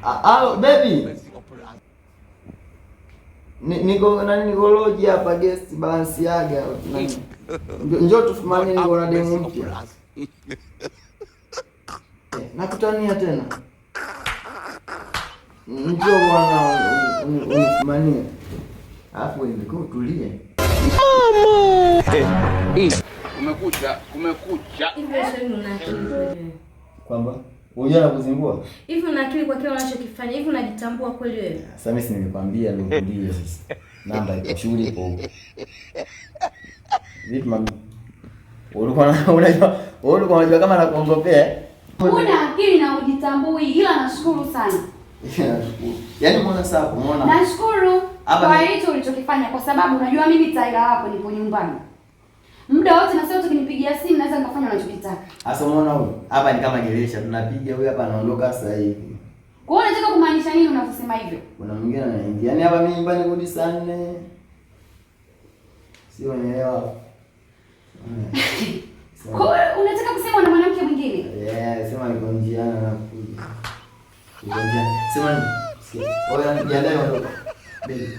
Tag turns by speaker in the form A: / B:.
A: Alo, baby. Niko nani, niko lodge hapa guest Balenciaga. Nani? Njoo tufumanie, niko na demu mpya. Nakutania tena. Njoo bwana unifumanie. Alafu nilikuwa utulie.
B: Kumekucha, kumekucha.
C: Hivi wewe una akili kweli wewe?
A: Kwamba unajua nakuzingua?
C: Hivi una akili kwa kile unachokifanya? Hivi unajitambua kweli wewe?
A: Sasa mimi si nilikwambia ndio utulie sasa. Namba ipo, shughuli ipo huko. Vipi mami? Ulikuwa unajua, wewe ulikuwa unajua kama nakuongopea, eh?
D: Huna akili na hujitambui, ila nashukuru sana.
A: Nashukuru. Yaani umeona sasa hapo, umeona?
D: Nashukuru
A: Hapa
D: kwa hicho ulichokifanya, kwa sababu unajua mimi taila wako nipo nyumbani muda wote, na sasa ukinipigia simu naweza nikafanya unachokitaka.
A: Sasa umeona huyu? Hapa ni kama geresha, tunapiga huyu hapa anaondoka sasa hivi.
D: Kwa hiyo unataka kumaanisha nini unavyosema hivyo?
A: Kuna mwingine anaingia. Yaani hapa mimi nyumbani kurudi saa 4. Si unaelewa?
D: Kwa hiyo unataka kusema una mwanamke mwingine?
A: Yeah, sema niko njiani nakuja. Niko njiani. Sema nini? Sikia. Oya, jiandae ondoka. Baby.